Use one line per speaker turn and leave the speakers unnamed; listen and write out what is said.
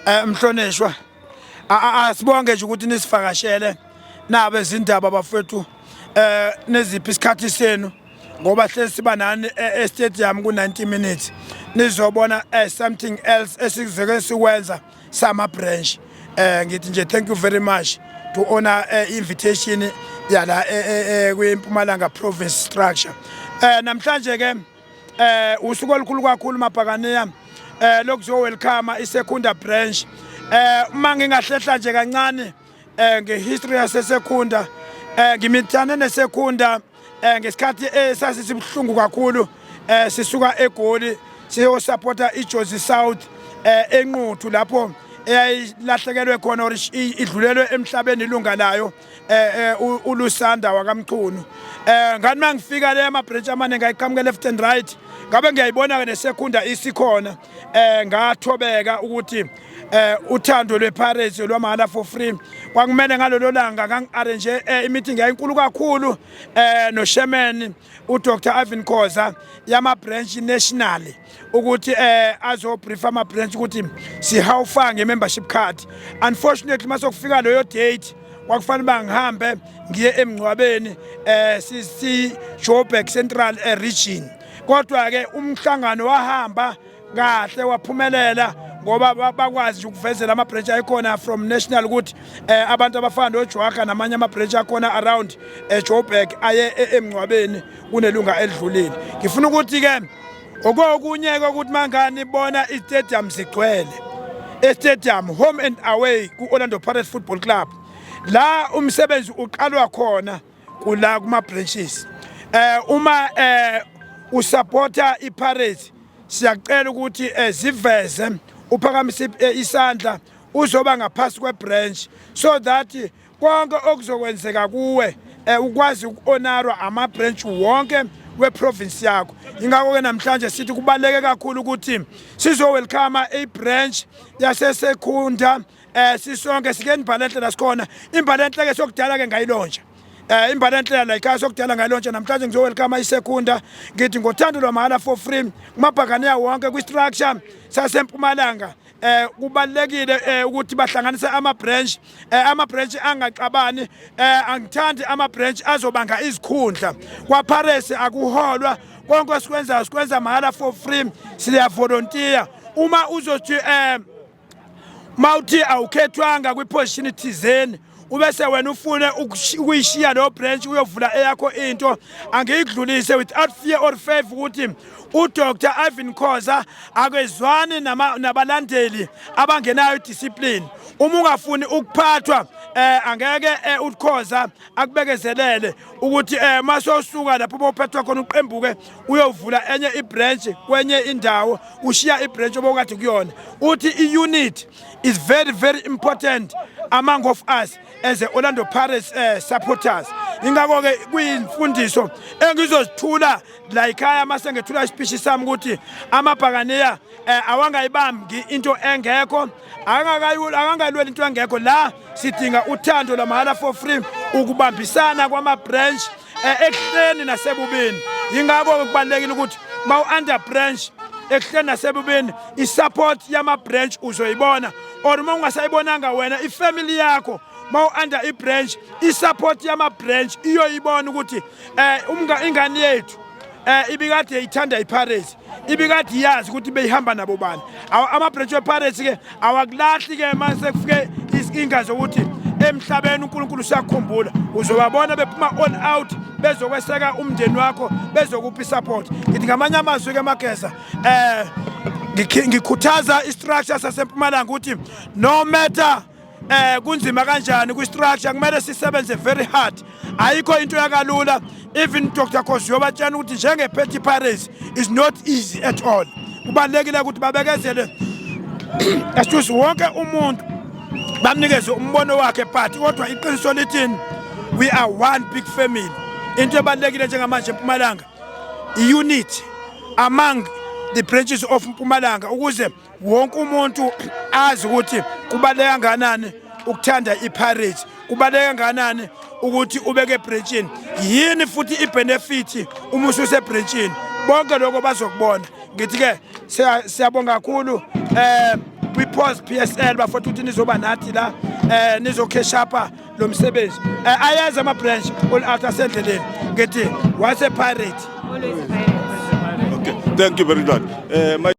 Mhlonishwa, asibonge nje ukuthi nisivakashele nabe izindaba bafethu, neziphi isikhathi senu, ngoba hlezi siba nani e-stadium ku-90 minutes, nizobona something else esizeke sikwenza sama branch. Ngithi nje thank you very much to honor invitation yala kwiMpumalanga province structure. Namhlanje ke usuku olukhulu kakhulu, mabhakaniya, lokuzo welcome iSecunda branch. Uma ngingahlehla nje kancane ngehistory yaseSecunda, ngimithane neSecunda ngesikhathi esasisibuhlungu kakhulu, sisuka eGoli siyosupporta iJozi South eNquthu, lapho eyayilahlekelwe khona or idlulelwe emhlabeni ilunga layo, uLusanda wakaMchunu. Ngani mangifika le, ama branch amaningi ayiqhamuke left and right, ngabe ngiyayibona ke neSecunda isikhona. Ngathobeka ukuthi uthando lwePirates lwamahhala for free. Kwakumele ngalolo langa ngangi-arrange i-meeting yayinkulu kakhulu no-chairman uDr Irvin Khoza yama branch national, ukuthi azobrief ama branch ukuthi si how far nge-membership card. Unfortunately, masokufika leyo date, kwakufanele bangihambe ngiye emngcwabeni si Joburg Central region, kodwa ke umhlangano wahamba kahle, waphumelela, ngoba bakwazi nje ukuvezela ama-branch ayikhona from national ukuthi abantu abafana noJwaka namanye ama-branch akhona around Joburg aye emngcwabeni kunelunga elidlulile. Ngifuna ukuthi ke okokunye-ke ukuthi mangani ibona i-stadium sigcwele e-stadium, home and away ku-Orlando Pirates Football Club, la umsebenzi uqalwa khona kula kuma-branches. Uma usupporta iPirates, siyacela ukuthi ziveze, uphakamise isandla, uzoba ngaphasi kwebranch, so that konke okuzokwenzeka kuwe ukwazi uku-honorwa ama-branch wonke weprovince yakho. Ingakho-ke namhlanje sithi kubaluleke kakhulu ukuthi sizo-welcome i-branch yaseSecunda sisonke. Sike Imbalenhle la sikhona. Imbalenhle ke sokudala ke ngayilauncha Imbalenhle la ekhaya sokudala ngayilauncha. Namhlanje ngizo-welcome iSecunda, ngithi ngothando lwamahhala for free kumabhakaniya wonke kwi-structure saseMpumalanga. Kubalekile ukuthi bahlanganise ama branch, ama branch angaxabani. Angithandi ama branch azobanga izikhundla. KwaPirates akuholwa, konke esikwenzayo sikwenza mahala for free, siya volunteer. Uma uzothi mawuthi awukhethwanga kwiposition thizeni, ubese wena ufune ukuyishiya leyo branch uyovula eyakho into, angiyidlulise without fear or favor ukuthi uDr Irvin Khoza akezwani nabalandeli abangenayo discipline. Uma ungafuni ukuphathwa, angeke uKhoza akubekezelele ukuthi masosuka lapho bophathwa khona uqembuke uyovula enye ibranch kwenye indawo, ushiya ibranch obokade kuyona. Uthi i-unit is very very important among of us as a Orlando Pirates supporters. Ingakho ke kuyimfundiso engizozithula la ekhaya mase ngethula ispeech sami, ukuthi amabhakaniya awangayibambi into engekho, akangayilweli into engekho. La sidinga uthando lwamahhala for free, ukubambisana kwama-branch ekuhleni nasebubini. Yingakho kubalulekile ukuthi mawu under branch, ekuhleni nasebubini, i-support yama-branch uzoyibona, or uma ungasayibonanga wena, ifamily yakho, mawu under i-branch, i-support yama-branch iyoyibona ukuthi ingane yethu ibikade ithanda iPirates, ibikade iyazi ukuthi beyihamba nabo bani. Ama-branch we-Pirates ke awakulahli ke mase kufike izinkinga zokuthi emhlabeni uNkulunkulu usakukhumbula, uzobabona bephuma all out bezokweseka umndeni wakho, bezokupha isupport. Ngithi ngamanye amazwi ke, Mageza, ngikhuthaza istructure saseMpumalanga ukuthi no matter kunzima kanjani kwi-structure, kumele sisebenze very hard. Ayikho into yakalula. Even Dr Khoza uyobatshela ukuthi njenge-Petty Pirates is not easy at all. Kubalulekile ukuthi babekezele, excuse, wonke umuntu bamnikeze umbono wakhe, but kodwa iqiniso lithini? We are one big family. Into ebalulekile njengamanje eMpumalanga, i-unity among the branches of Mpumalanga, ukuze wonke umuntu azi ukuthi kubaluleke kangakanani ukuthanda iPirates, kubaluleke kangakanani ukuthi ubeke ebranchini, yini futhi ibenefit uma ususebranchini. Bonke lokho bazokubona. Ngithi ke siyabonga kakhulu. We pause PSL, bafowethu, ukuthi nizoba nathi la, nizokheshapha lo msebenzi. Ayazi ama branch all out asendleleni. Ngithi, once a Pirate,
Always a Pirate.
Okay, thank you very much. My